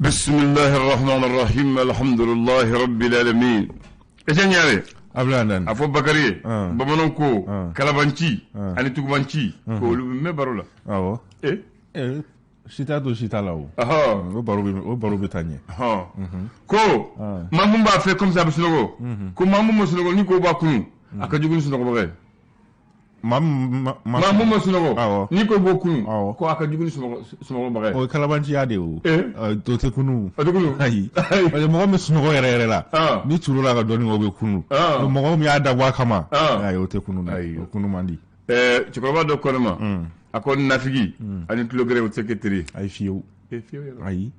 Bisimilahi rahman rahim, alhamdulilahi rabbil alamin. Etienne Ɲare. Abdoulaye Dani. A fɔ Bakari ye, bamananw ko kalabanci ani tugubanci ko olu bɛ mɛn baro la. Awɔ. E. Si t'a to si t'a la o. O baro bɛ, o baro bɛ taa ɲɛ. Ko maa mun b'a fɛ comme ça a bɛ sunɔgɔ, ko maa mun ma sunɔgɔ ni ko b'a kunu, a ka jugu ni sunɔgɔbaga ye. Maa mun ma sunɔgɔ n'i ko b'o kunu, ko a ka jugu ni sunɔgɔbaga ye. O ye kalabanciya de ye o. O tɛ kunu. O tɛ kunu. Ayi, parce que mɔgɔ min sunɔgɔ yɛrɛ yɛrɛ la, ni turu la ka dɔɔni kɛ, o bɛ kunu. Mɔgɔ min y'a dabɔ a kama, ayi, o tɛ kunu dɛ, o kunu man di. Cɛkɔrɔba dɔ ko ne ma, a ko nafigi ani tulogɛrɛ o tɛ kɛ teri ye. Ayi, fiyewu. Ayi.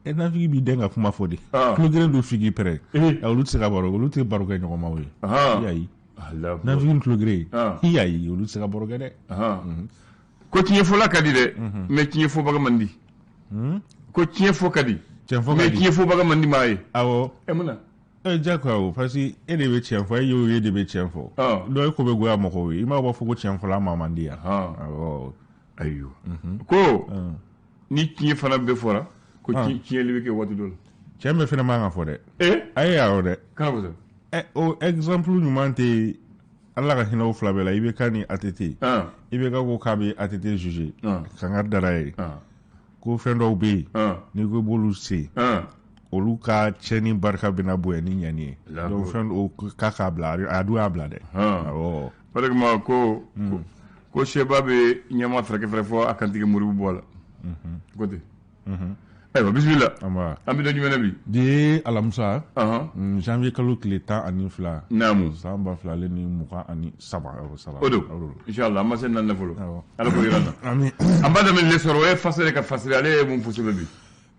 E nafigi b'i den ka kuma fɔ de. Tulogɛrɛ dun f'i k'i pɛrɛn. Olu tɛ se ka baro, olu tɛ baro kɛ ɲɔgɔnmaw ye. Ayi. Nafigi ni tulogɛrɛ, ayi, olu tɛ se ka baro kɛ dɛ. Ko tiɲɛ fɔla ka di dɛ, mais tiɲɛ fɔbaga man di. Ko tiɲɛ fɔ ka di, mais tiɲɛ fɔbaga man di maa ye. Awɔ. E mun na? Jagoya o, parce que e de bɛ tiɲɛ fɔ, e y'o ye de bɛ tiɲɛ fɔ. Donc e ko bɛ goya mɔgɔw ye, i m'a b'a fɔ ko tiɲɛ fɔla maa man di yan. Awɔ. Ayiwa. Ko ni tiɲɛ fana bɛɛ fɔra, ko tiɲɛli bɛ kɛ waati dɔ la. Tiɲɛ bɛɛ fana man kan ka fɔ dɛ. Ayi, awɔ dɛ. Kana fɔ. O exemple ɲuman tɛ, Ala ka hinɛ o fila bɛɛ la, IBK ni ATT. IBK ko k'a bɛ ATT juger. Kangari dara ye. Ko fɛn dɔw bɛ yen, n'i ko i b'olu se, olu ka tiɲɛni barika bɛna bonya ni ɲɛni ye. Donc fɛn o k'a k'a bila, a dun y'a bila dɛ. Awɔ. O de kama ko sɛba bɛ ɲɛma fɛrɛkɛ fɛrɛ fɔ a kantigi mori bɛ bɔ a la. Ko ten. Ayiwa, bisimila. An bɛ don jumɛn na bi? Bi ye alamisa, janvier kalo tile 12. Naamu. San 2023. O don. Inshallah, an ma se nan fɔlɔ. Ala k'o yira an na. Amin. An b'a daminɛ L'Essor, o ye fasiri ka fasiri, ale ye mun fɔ sɛbɛn bi?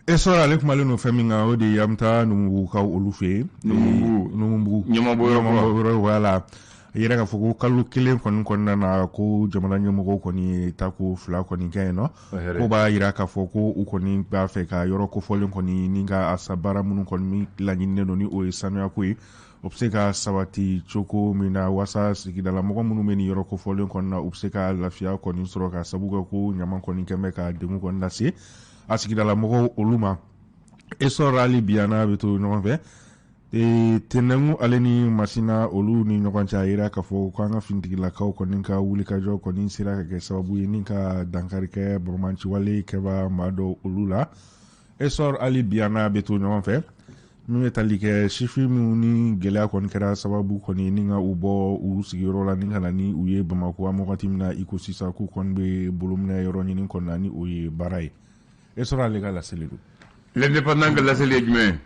Essor, ale kumalen don fɛn min kan, o de ye an bɛ taa Numubugukaw olu fɛ yen. Numubugu. Numubugu. Ɲɛmabɔyɔrɔ kura. Voilà. A yira k'a fɔ ko kalo kelen kɔni kɔnɔna na, ko jamana ɲɛmɔgɔw kɔni ye tako 2 kɔni kɛ yen nɔ. Ko b'a yira k'a fɔ ko u kɔni b'a fɛ ka yɔrɔ kofɔlen kɔni ni ka a sa baara minnu kɔni laɲininen don, ni o ye sanuyako ye, o bɛ se ka sabati cogo min na, walasa sigidala mɔgɔ minnu bɛ nin yɔrɔ kofɔlen kɔni na, u bɛ se ka lafiya kɔni sɔrɔ, ka sabu kɛ ko ɲama kɔni kɛn bɛ ka degun kɔni lase a sigidala mɔgɔw olu ma. Essor, hali bi an n'a bɛ to ɲɔgɔn fɛ. Tɛnɛnku ale ni Masina olu ni ɲɔgɔn cɛ, a yira k'a fɔ ko an ka finitigilakaw kɔni ka wulikajɔ kɔni sera ka kɛ sababu ye ni ka dankari kɛ banbaanciwale kɛba maa dɔw olu la. Essor, hali bi an n'a bɛ to ɲɔgɔn fɛ. Min bɛ tali kɛ sifin minnu ni gɛlɛya kɔni kɛra sababu kɔni ni ka u bɔ u sigiyɔrɔ la ni ka na ni u ye Bamakɔ, an wagati min na i ko sisan, k'u kɔni bɛ bolominɛ yɔrɔ ɲini kɔni na, ni o ye baara ye. Essor, ale ka laseli don. L'Indépendant ka laseli ye jumɛn ye?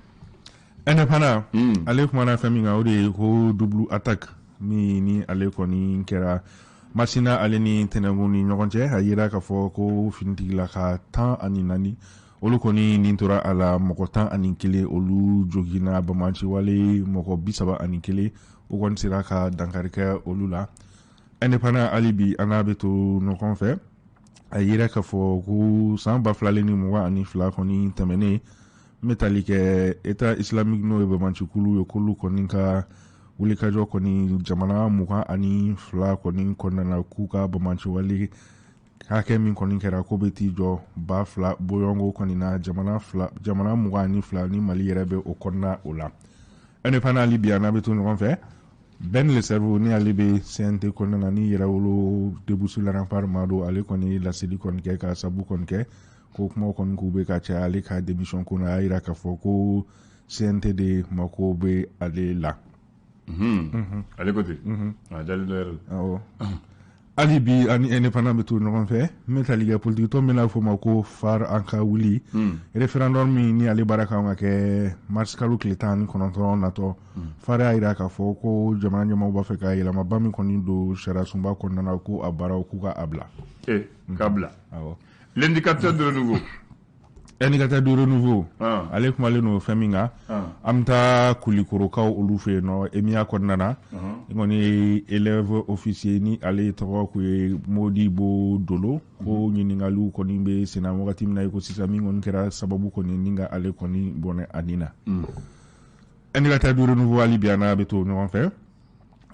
Indépendant, ale kumana fɛn min kan, o de ye ko double attaque min ni ale kɔni kɛra Masina ale ni Tɛnɛnkun ni ɲɔgɔn cɛ. A yira k'a fɔ ko finitigilaka 14 olu kɔni nin tora a la, mɔgɔ 11 olu joginna, banbaanciwale mɔgɔ 31 o kɔni sera ka dankari kɛ olu la. Indépendant, hali bi an n'a bɛ to ɲɔgɔn fɛ. A yira k'a fɔ ko san 2022 kɔni tɛmɛnen, n bɛ tali kɛ État islamique, n'o ye banbaancikulu ye, k'olu kɔni ka wulikajɔ kɔni jamana 22 kɔni kɔnɔna na, k'u ka banbaanciwale hakɛ min kɔni kɛra, k'o bɛ t'i jɔ 2000 bɔɲɔgɔnko kɔni na, jamana fila, jamana 22 ni Mali yɛrɛ bɛ o kɔnɔna o la. Indépendant, hali bi an n'a bɛ to ɲɔgɔn fɛ. Ben Le Cerveau, ni ale bɛ CNT kɔnɔna na, ni Yɛrɛwolo Debout sur les Remparts maa don, ale kɔni ye laseli kɔni kɛ ka sabu kɔni kɛ ko kumaw kɔni k'u bɛ ka caya ale ka démission ko na. A y'a yira k'a fɔ ko CNT de mako bɛ ale la. Ale ko ten, a dalen dɔ yɛrɛ la. Awɔ. Hali bi ani Indépendant bɛ to ɲɔgɔn fɛ. N bɛ tali kɛ politique tɔn min n'a fɔ o ma ko FARE an ka wuli, référendum min ni ale baara kan ka kɛ mars kalo tile 19 natɔ, FARE y'a yira k'a fɔ ko jamana ɲɛmaaw b'a fɛ ka yɛlɛmaba min kɔni don sariyasunba kɔnɔna na, ko a baaraw k'u ka a bila. K'a bila. Awɔ. L'indicateur de renouveau. Indicateur de renouveau, ale kumalen don fɛn min kan, an bɛ taa Kulikorokaw olu fɛ yen nɔ, EMIA kɔnɔna na. I kɔni ye élève officier ni ale tɔgɔ kun ye Modibo Dolo, ko ɲininkaliw kɔni bɛ senna wagati min na i ko sisan, min kɔni kɛra sababu kɔni ni ka ale kɔni bɔnɛ a nin na. Indicateur de renouveau, hali bi an n'a bɛ to ɲɔgɔn fɛ.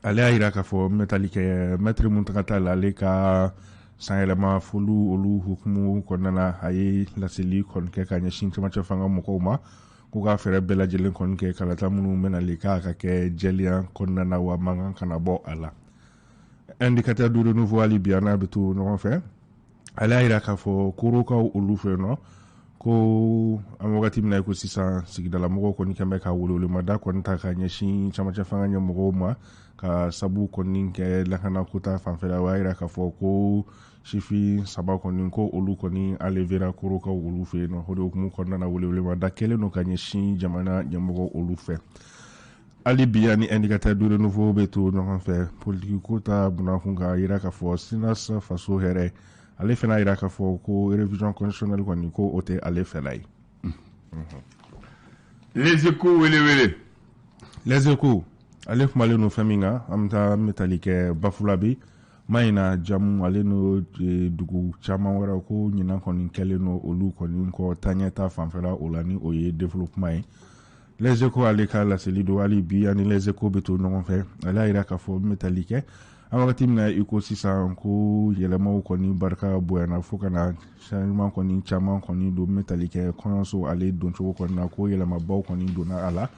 Ale y'a yira k'a fɔ n bɛ tali kɛ maître Mountaga Tall, ale ka Sanyɛlɛma foliw olu hukumu kɔnɔna na, a ye laseli kɔni kɛ ka ɲɛsin cɛmancɛ fanga mɔgɔw ma k'u ka fɛɛrɛ bɛɛ lajɛlen kɔni kɛ kalata minnu bɛna le k'a ka kɛ jɛlenya kɔnɔna na, wa mankan kana bɔ a la. Indicateur du Renouveau, hali bi an n'a bɛ to ɲɔgɔn fɛ, ale y'a jira k'a fɔ korokaw olu fɛ yen nɔ, ko an wagati min na i ko sisan, sigidalamɔgɔw kɔni kɛn bɛ ka welewelemada kɔni ta ka ɲɛsin cɛmancɛ fanga ɲɛmɔgɔw ma, ka sabu kɔni kɛ lakanako ta fanfɛla. O y'a jira k'a fɔ ko sifin saba kɔni, ko olu kɔni enlevera korokaw olu fɛ yen nɔ. O de hukumu kɔnɔna na, welewelemada kɛlen don ka ɲɛsin jamana ɲɛmɔgɔw olu fɛ. Hali bi ani Indicateur du Renouveau bɛ to ɲɔgɔn fɛ, politiki ko ta bunakun kan, jira k'a fɔ CNAS Faso Hɛrɛ, ale fana yira k'a fɔ ko révision constitutionnelle kɔni, ko o tɛ ale fɛla ye. Les Échos, wele wele. Les Échos, ale kumalen don fɛn min kan, an bɛ taa an bɛ tali kɛ Bafulabe, Mayina, Jamu, ale n'o dugu caman wɛrɛ, ko ɲinan kɔni kɛlen don olu kɔni kɔ taaɲɛ ta fanfɛla o la, ni o ye développement ye. Les Échos ale ka laseli don. Hali bi ani Les Échos bɛ to ɲɔgɔn fɛ, ale y'a jira k'a fɔ n bɛ tali kɛ an wagati min na i ko sisan, ko yɛlɛmaw kɔni barika bonyana fo ka na changement kɔni caman kɔni don. N bɛ tali kɛ kɔɲɔso ale doncogo kɔni na, ko yɛlɛmabaw kɔni donna a la,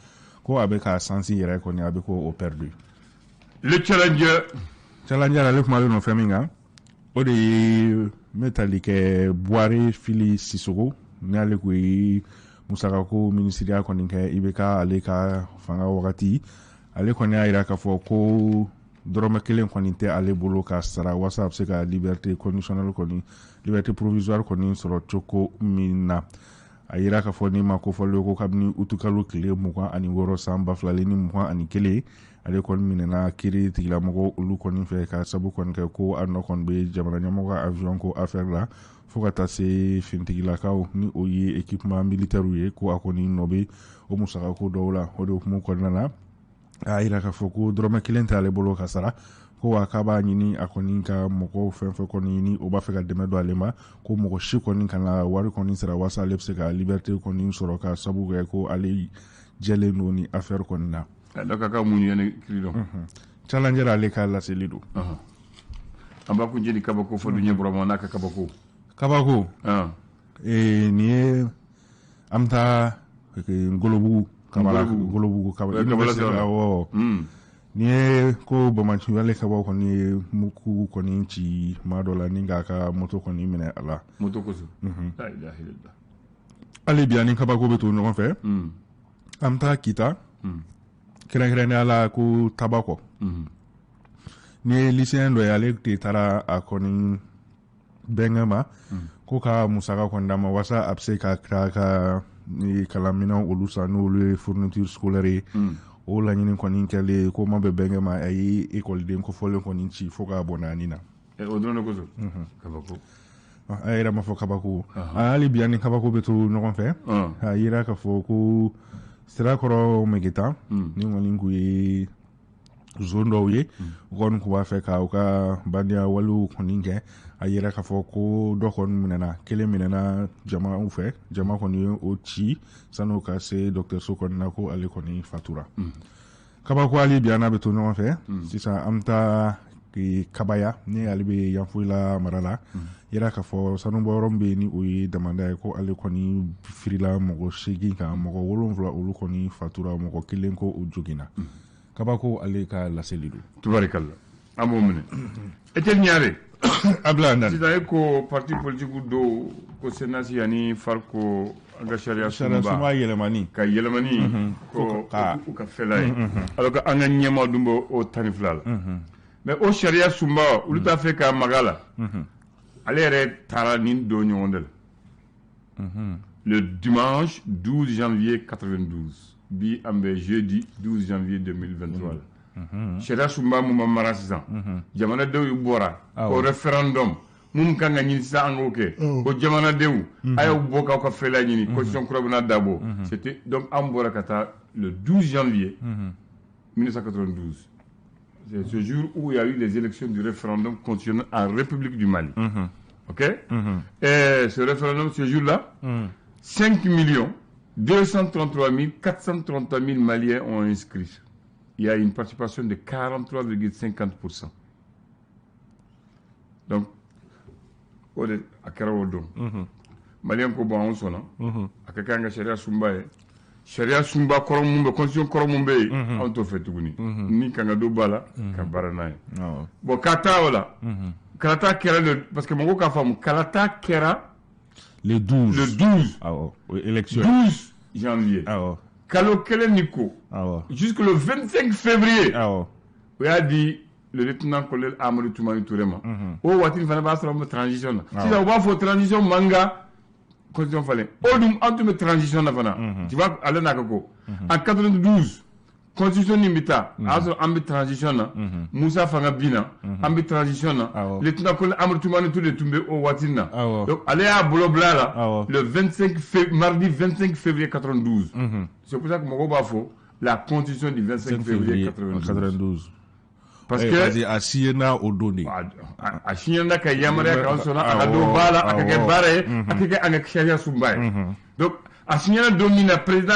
ko a bɛ ka sens yɛrɛ kɔni, a bɛ ko o perdu. Le Challenger. Challenger, ale kumalen don fɛn min kan, o de ye n bɛ tali kɛ Buware Fili Sisogo, n'ale ko ye musakako minisiriya kɔni kɛ IBK ale ka fanga wagati. Ale kɔni y'a jira k'a fɔ ko dɔrɔmɛ kelen kɔni tɛ ale bolo ka sara walasa a bɛ se ka liberté conditionnelle kɔni, liberté provisoire kɔni sɔrɔ cogo min na. A yira k'a fɔ ni ma kofɔlen ko kabini utukalo tile 26 san 2021, ale kɔni minɛna kiiri tigilamɔgɔw olu kɔni fɛ, ka sabu kɔni kɛ ko a nɔ kɔni bɛ jamana ɲɛmɔgɔ ka avion ko affaire la, fo ka taa se finitigilakaw, ni o ye équipement militaire ye, ko a kɔni nɔ bɛ o musakako dɔw la. O de hukumu kɔnɔna na, a yira k'a fɔ ko dɔrɔmɛ kelen t'ale bolo ka sara, ko wa k'a b'a ɲini a kɔni ka mɔgɔw fɛn fɛn kɔni ɲini o b'a fɛ ka dɛmɛ don ale ma, ko mɔgɔ si kɔni kana wari kɔni sara walasa ale bɛ se ka liberté kɔni sɔrɔ, ka sabu kɛ ko ale jɛlen don ni affaire kɔni na. Donc a ka mun ɲɛni kiri dɔn. Challenger ale ka laseli don. An b'a kun jeli kabako fɔ duɲɛ bɔra n'a ka kabako. Kabako. Nin ye an bɛ taa Ngolobugu Kabala, Ngolobugu Kabala awɔ. Nin ye ko bamaciwale kabaw kɔni ye mugu kɔni ci maa dɔ la ni k'a ka moto kɔni minɛ a la. Moto kosɔn. La ilaha illallah. Hali bi ani kabako bɛ to ɲɔgɔn fɛ. An bɛ taa Kita. Kɛrɛnkɛrɛnnenya la ko Tabakɔ. Ni ye lycéen dɔ ye, ale de taara a kɔni bɛnkɛ ma ko ka musaka kɔni d'a ma walasa a bɛ se ka taa ka kalanminɛnw olu san, n'olu ye fourniture scolaire ye. O laɲini kɔni kɛlen ko ma bɛn bɛnkɛ ma, a ye ekɔliden kofɔlen kɔni ci fo k'a bɔnɛ a ni na. O dɔrɔn de kosɔn. Kabako. A yɛrɛ ma fɔ kabako. Hali bi ani kabako bɛ to ɲɔgɔn fɛ, a yira k'a fɔ ko Sirakɔrɔ Megeta ni kɔni kun ye zone dɔw ye, u kɔni tun b'a fɛ ka u ka bandiya walew kɔni kɛ. A yira k'a fɔ ko dɔ kɔni minɛna, kelen minɛna jamaw fɛ, jama kɔni ye o ci san'o ka se dɔgɔtɔrɔso kɔni na, ko ale kɔni fatura. Kabako, hali bi an n'a bɛ to ɲɔgɔn fɛ. Sisan an bɛ taa Kabaya, ni ale bɛ Yanfolila mara la. Yira k'a fɔ sanubɔyɔrɔ min bɛ yen, ni o ye damanda ye, ko ale kɔni firila mɔgɔ 8 kan, mɔgɔ 7 olu kɔni fatura, mɔgɔ kelen ko o joginna. Kabako ale ka laseli don. Tubarikalla, an b'o minɛ. Etienne Ɲare. Abila Ndane. Sisan e ko parti politique dɔw ko CNAS ani FARC ko an ka sariya sunba yɛlɛmani. Ka yɛlɛmani ko u ka fɛla ye, alors que an ka ɲɛmaa dun b'o o 12 la. Mais o sariya sunba, olu t'a fɛ ka maga la. Ale yɛrɛ taara nin don ɲɔgɔn de la. Le dimanche 12 janvier 92, bi an bɛ jeudi 12 janvier 2023 la. Sariya sunba mun ma mara sisan, jamanadenw bɔra o référendum mun kan ka ɲini sisan, an k'o kɛ ko jamanadenw a y'aw bɔ k'aw ka fɛla ɲini, constitution kura bɛna dabɔ. C'était donc an bɔra ka taa le 12 janvier 1992. C'est ce jour où il y a eu les élections du référendum constitutionnel en République du Mali. Ok. Et ce référendum, ce jour-là, 5 233 433 000 Maliens ont inscrit. Il y a une participation de 43,50%. Donc, O de a kɛra o don. Maliyɛn ko bon, anw sɔnna a ka kɛ an ka sariya sunba ye. Sariya sunba kɔrɔ mun bɛ, constitution kɔrɔ mun bɛ yen, anw t'o fɛ tuguni. Ni kan ka don ba la ka baara n'a ye. Bon, ka taa o la, kalata kɛra le, parce que mɔgɔw k'a faamu, kalata kɛra le 12. Le 12. Awɔ, o ye élection. 12 janvier. Kalo kelen ni ko. Jusque le 25 février. O y'a di le lieutenant colonel Amadou Toumani Touré ma. O waati fana b'a sɔrɔ an bɛ transition na. Sisan u b'a fɔ transition man ka constitution falen. O dun, an tun bɛ transition na fana. Tu vois, ale n'a ka ko. En 92, constitution nin bɛ taa, a y'a sɔrɔ an bɛ transition na. Musa fanga binna, an bɛ transition na. Lieutenant colonel Amadou Toumani Touré tun bɛ o waati na. Donc ale y'a bolo bila a la le 25 février, mardi 25 février 92. C'est pour ça que mɔgɔw b'a fɔ la constitution du 25 février 92. 92. Parce Eh, que parce que a signé o don de. A signera ka yamaruya k'an sɔnna a ka don ba la, a ka kɛ baara ye, a ka kɛ an ka sariya sunba ye. Donc a signera don min na président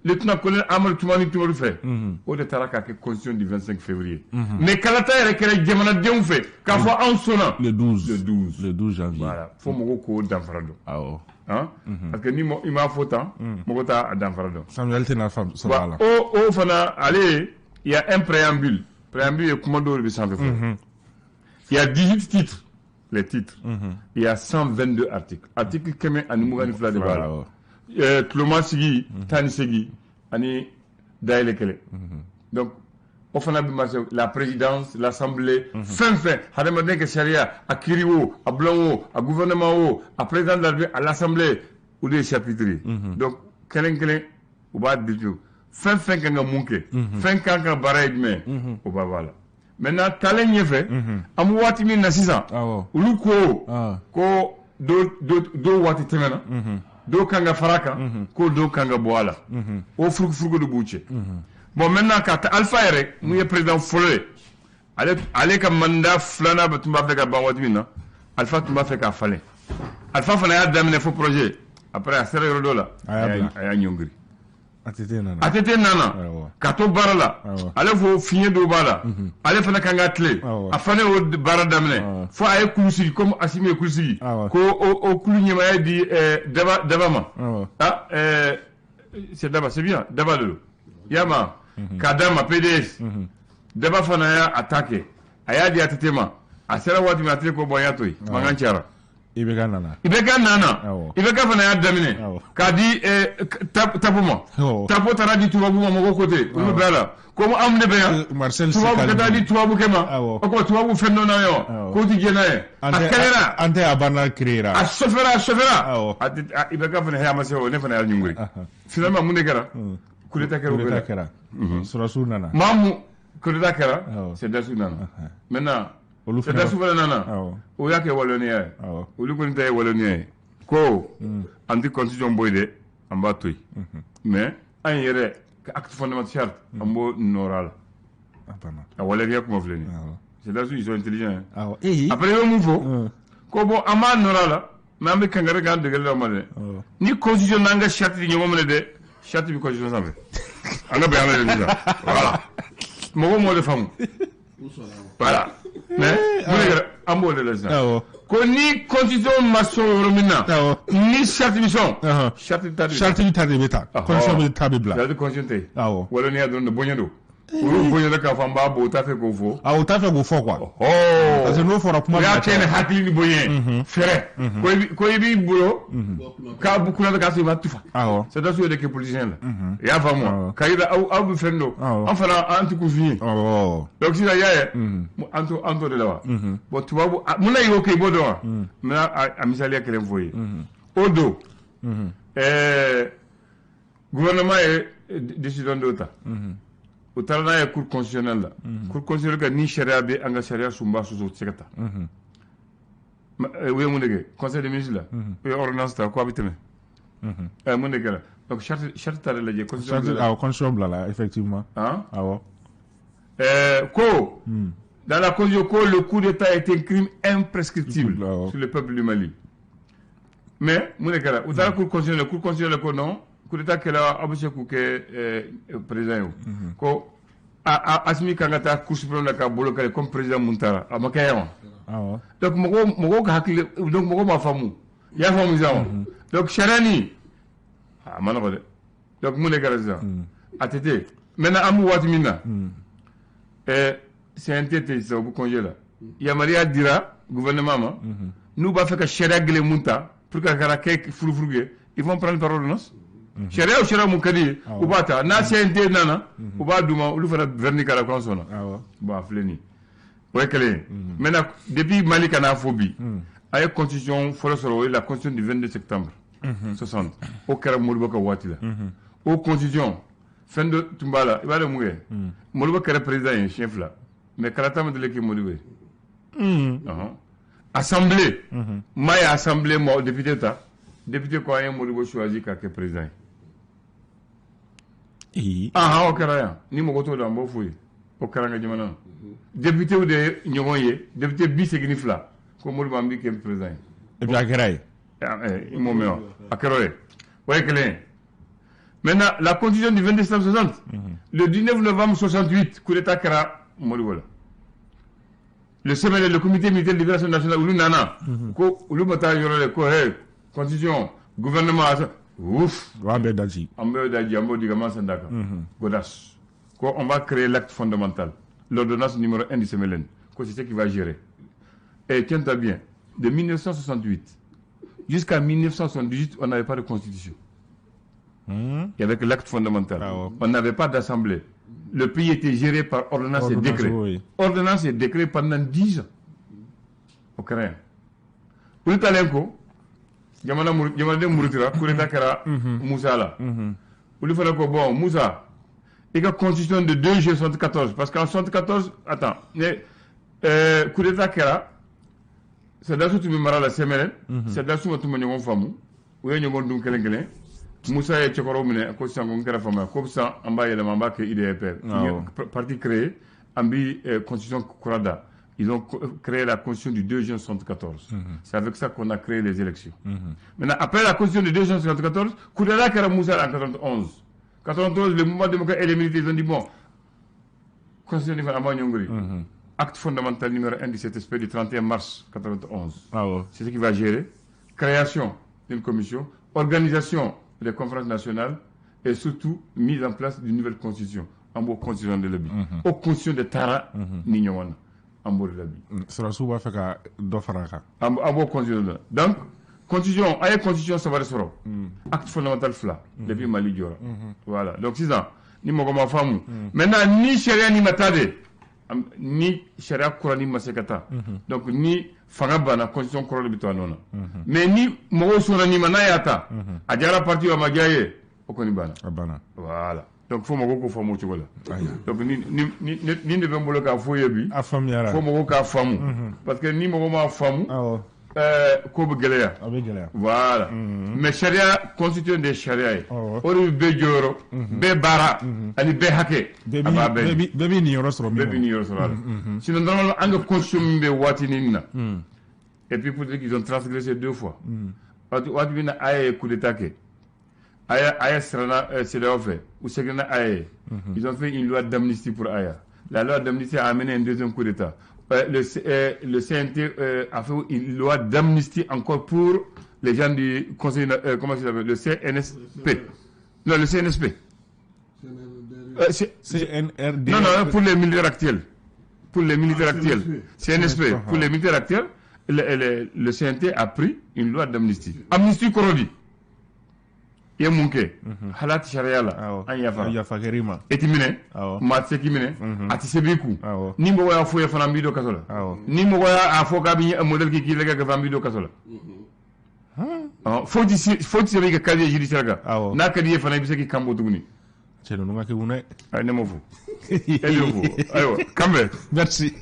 lieutenant colonel Amadou Toumani Touré fɛ, o de taara k'a kɛ constitution du 25 février. Mais kalata yɛrɛ kɛra jamanadenw fɛ k'a fɔ anw sɔnna Le 12. Le 12. Le 12 janvier. Voilà, fo mɔgɔw k'o danfara dɔn. Hein? Parce que ni i m'a fɔ tan, mɔgɔ t'a danfara dɔn. Samuel tɛna faamu sɔrɔ a la. O fana, ale, il y a un préambule. Préambule ye kuma dɔw de bɛ sanfɛ fɔlɔ. Il y a 18 titres, les titres. Il y a 122 articles. Article 122 de b'a la. Tuloma sigi 18 ani dayɛlɛ kɛlɛ. Donc o fana bɛ marcher la présidence, l'assemblée, fɛn fɛn hadamaden ka sariya, a kiiri o, a bulon o, a gouvernement o, a président de la République, à l'assemblée, olu ye chapitre ye. Donc kelen kelen u b'a di, fɛn fɛn kan ka mun kɛ, fɛn kan ka baara ye jumɛn, o b'a b'a la. Maintenant, taalen ɲɛfɛ, an bɛ waati min na sisan, olu ko ko dɔw waati tɛmɛna, dɔw kan ka fara a kan, ko dɔw kan ka bɔ a la. O furukufuruku de b'u cɛ. Bon, maintenant, ka taa Alpha yɛrɛ mun ye président fɔlɔ ye, ale ka mandat filanan bɛ tun b'a fɛ ka ban waati min na, Alpha tun b'a fɛ k'a falen. Alpha fana y'a daminɛ fo projet, après a sera yɔrɔ dɔ la, A y'a bila. A y'a ɲɔngiri. ATT nana. ATT nana ka to baara la. Ale fo fiɲɛ dɔw b'a la, ale fana kan ka tile. A fana y'o baara daminɛ fo a ye kulu sigi, comme Assimi ye kulu sigi, ko o kulu ɲɛmaaya di Daba ma. Ah, c'est Daba, c'est bien Daba de don, i y'a ma k'a d'a ma PDS. Daba fana y'a a ta kɛ, a y'a di ATT ma. A sera waati min, ATT ko bon, y'a to yen, mankan cayara. IBK nana. IBK nana. IBK fana y'a daminɛ k'a di Tapo ma. Tapo taara di tubabu ma, mɔgɔw ko ten, olu bɛ la komi anw de bɛ yan. Marcel Tubabu ka taa di tubabu kɛ ma, o ko tubabu fɛn dɔ n'a ye wa, k'o ti jɛn n'a ye. A kɛlɛra. An tɛ a banna créera. A sɔfɛra, a sɔfɛra. IBK fana a ma se o, ne fana y'a ɲɔngiri. Finalement, mun de kɛra? Coup d'état kɛra o Coup bɛɛ d'état la. kɛra. Sɔrɔdasiw nana. Maa mun coup d'état kɛra, sɔrɔdasiw nana. Maintenant, Olu fana sɔrɔdasiw fana nana, o y'a kɛ waloniya ye. Olu kɔni ta ye waloniya ye ko an tɛ constitution bɔ yen dɛ, an b'a to yen, mais an yɛrɛ ka acte fondamental charte, an b'o nɔrɔ a la. A banna. A waloniya kuma filɛ nin ye. Sɔrɔdasiw, ils sont intelligents, hein. Ee. Après, i bɛ mun fɔ? Ko bon, an b'a nɔrɔ a la, mais an bɛ kangari k'an degeli la ma dɛ. Ni constitution n'an ka charte di ɲɔgɔn minɛ dɛ, charte bɛ constitution sanfɛ. An ka bɛn an la de sisan. Voilà, mɔgɔw m'o de faamu. Voilà, mais mun de kɛra? An b'o de la sisan. Ko ni constitution ma sɔn yɔrɔ min na, ni charte bɛ sɔn, charte ta de bɛ Charte ta de bɛ ta. Constitution bɛ ta bɛ bila. C'est-à-dire constitution tɛ yen. Awɔ. Waloniya dɔrɔn de, bonya don. Olu bonya k'a fɔ an b'a bɔ, u t'a fɛ k'o fɔ. Awɔ, u t'a fɛ k'o fɔ quoi. Parce que n'o fɔra, kuma U y'a bɛna kɛ ni caya. hakili ni bonya ye, fɛrɛ ko i b'i bolo k'a bu kunna k'a sɔrɔ i ma tufa. Sɔrɔdasiw yɛrɛ kɛ politicien la, i y'a faamu wa? K'a yira aw bɛ fɛn dɔn, an fana an tɛ kunfin ye. Donc sisan, i y'a ye, an t'o de la wa. Bon, tubabu mun na y'o kɛ, i b'o dɔn wa? N bɛna a misaliya kelen fɔ i ye. O don, gouvernement ye décision dɔw ta, u taara n'a ye cour constitutionnelle la. Cour constitutionnelle ka ni sariya bɛ an ka sariya sunba sɔsɔ, u tɛ se ka taa. U ye mun de kɛ conseil des ministres la? U ye ordonnance ta ko a bɛ tɛmɛ. Mun de kɛra? Donc charte ta de lajɛ, constitution Charte bila la. Awɔ, constitution bila la, effectivement. Hein? Awɔ. Ko dans la constitution, ko le coup d'état est un crime imprescriptible sur le peuple du Mali. Mais mun de kɛra? U taara cour constitutionnelle, cour constitutionnelle ko non, coup d'état kɛra, aw bɛ se k'u kɛ président ye o. Ko a Assimi kan ka taa cour suprême la k'a bolo kari comme président mun taara, a ma kɛ yan wa? Donc mɔgɔw ka hakili, donc mɔgɔw m'a faamu. I y'a faamu sisan wa? Donc sariya nin, a ma nɔgɔ dɛ. Donc mun de kɛra sisan? ATT maintenant, an bɛ waati min na, CNT tɛ sisan, u bɛ congé la. Yamaruya dira gouvernement ma, n'u b'a fɛ ka sariya gɛlɛn mun ta pour que a kana kɛ furufuru ye, ils vont prendre par ordonnance. Sariya o sariya mun ka di ye, u b'a ta. N'a CNT nana, u b'a d'u ma, olu fana vernis k'a la k'an sɔnna. Bon, a filɛ nin ye, o ye kelen ye. Maintenant, depuis Mali ka n'a fɔ bi, a ye constitution fɔlɔ sɔrɔ, o ye la constitution du 22 septembre 60. O kɛra Modibo ka waati la. O constitution, fɛn dɔ tun b'a la. I b'a dɔn mun kɛ? Modibo kɛra président ye siɲɛ fila, mais kalata ma deli kɛ Modibo ye. Assemblée maa ye, assemblée ma député ta, député ko an ye Modibo choisi ka kɛ président ye. Ahan, o kɛra yan. Ni mɔgɔ t'o dɔn, an b'o f'u ye. O kɛra an ka jamana na. Député de ye ɲɔgɔn ye, député 82 ko Modibo, an b'i kɛ président ye. Et puis a kɛra ye. I m'o mɛn wa? A kɛra o ye, o ye kelen ye. Maintenant, la constitution du 22 septembre 60, le 19 novembre 68, coup d'état kɛra Modibo la. Le CML, le comité militaire de libération nationale, olu nana ko olu ma taa yɔrɔ de ko hey, constitution, gouvernement, ouf. O b'a bɛɛ daji. An b'o daji, an b'o di ka man da kan godas ko on va créer l'acte fondamental, l'ordonnance numéro 1 du CMLN, ko c'est ce qui va gérer. Et tiens-toi bien, de 1968 jusqu'à 1978, on n'avait pas de constitution. Il y avait que l'acte fondamental. Ah ouais. On n'avait pas d'assemblée. Le pays était géré par ordonnance et Ordonnance, décret. oui. Ordonnance et décret pendant 10 ans. O kɛra yan. Olu talen ko jamana jamanaden murutira, coup d'état kɛra Musa la. Olu fana ko bon, Musa, i ka constitution de 2 juillet 74, parce qu'en 74, attends, coup d'état kɛra, sɔrɔdasiw tun bɛ mara la CMLN, sɔrɔdasiw ma tun ma ɲɔgɔn faamu, u ye ɲɔgɔn dun kelen kelen. Musa ye cɛkɔrɔw minɛ ko sisan ko n kɛra faama ye, ko sisan an b'a yɛlɛma, an b'a kɛ UDPR. Parti créé, an bi constitution kura da. Ils ont créé la constitution du 2 juin 74. C'est avec ça qu'on a créé les élections. Maintenant, après la constitution du 2 juin 74, coup d'état kɛra Musa en 91. 91, le mouvement démocratique et les militaires, ils ont dit bon, constitution ni fana an b'a ɲɔngiri. Acte fondamental numéro 1 du CTSP du 31 mars 91. Awɔ. C'est ce qui va gérer création d'une commission, organisation des conférences nationales et surtout mise en place d'une nouvelle constitution. An b'o constitution de la bi. O constitution de taara ni ɲɔgɔn na. An b'o de la bi. Sɔrɔdasiw b'a fɛ ka dɔ fara a kan. An b'o constitution de la. Donc, constitution, an ye constitution saba de sɔrɔ. Acte fondamental fila depuis Mali jɔra. Voilà. Donc sisan, ni mɔgɔ ma faamu. Maintenant, ni sariya ni ma taa de, ni sariya kura ni ma se ka taa. Donc ni fanga banna, constitution kɔrɔ de bɛ to a nɔ na. Mais ni mɔgɔw sɔnna nin ma, n'a y'a ta, a diyara parti o, a ma diya ye, o kɔni banna. A banna. Voilà. Donc fo mɔgɔw k'o faamu o cogo la. Ayiwa. Donc ni de bɛ n bolo k'a fɔ ye bi. A faamuyara. Fo mɔgɔw k'a faamu. Parce que ni mɔgɔ m'a faamu, ko bɛ gɛlɛya. A bɛ gɛlɛya. Voilà. Mais sariya, constitution de ye sariya ye. Awɔ. O de bɛ bɛɛ jɔyɔrɔ, bɛɛ baara ani bɛɛ hakɛ. Bɛɛ A b'a bɛɛ b'i bɛɛ b'i niyɔrɔ sɔrɔ min bɛɛ b'i kɔnɔ. niyɔrɔ sɔrɔ a la. Sinon normalement, an ka constitution min bɛ waati nin na. Et puis pour dire qu'ils ont transgressé deux fois. Waati min na AES ye coup d'état kɛ. AES siranna CEDEAO fɛ, u seginna AES ye. Ils ont fait une loi d'amnistie pour AES. La loi d'amnistie a amené un deuxième coup d'état. Le CNT a fait une loi d'amnistie encore pour les gens du conseil, comment ça s'appelle, le CNSP. Non, le CNSP. CNRD. Non, non, pour les militaires actuels. Pour les militaires Ah, actuels. CNSP. Pour les militaires actuels, le CNT a pris une loi d'amnistie. Amnistie kɔrɔ di? I ye mun kɛ? Hali a tɛ sariya la. Awɔ. An yafara. Yafa kɛr'i ma. E ti minɛ. Awɔ. Maa tɛ se k'i minɛ. A tɛ se b'i kun. Awɔ. Ni mɔgɔ y'a fɔ ye fana, an b'i don kaso la. Awɔ. Ni mɔgɔ y'a fɔ k'a bɛ modèle k'i lɛgɛ kɛ fana, an b'i don kaso la. Foyi tɛ se, foyi tɛ sɛbɛn i ka casier judiciaire kan. Awɔ. N'a ka di i ye fana, i bɛ se k'i kan bɔ tuguni. Cɛ ninnu ka kekun dɛ. Ayi, ne m'o fɔ. E de y'o fɔ. Ayiwa, kan bɛn. Merci.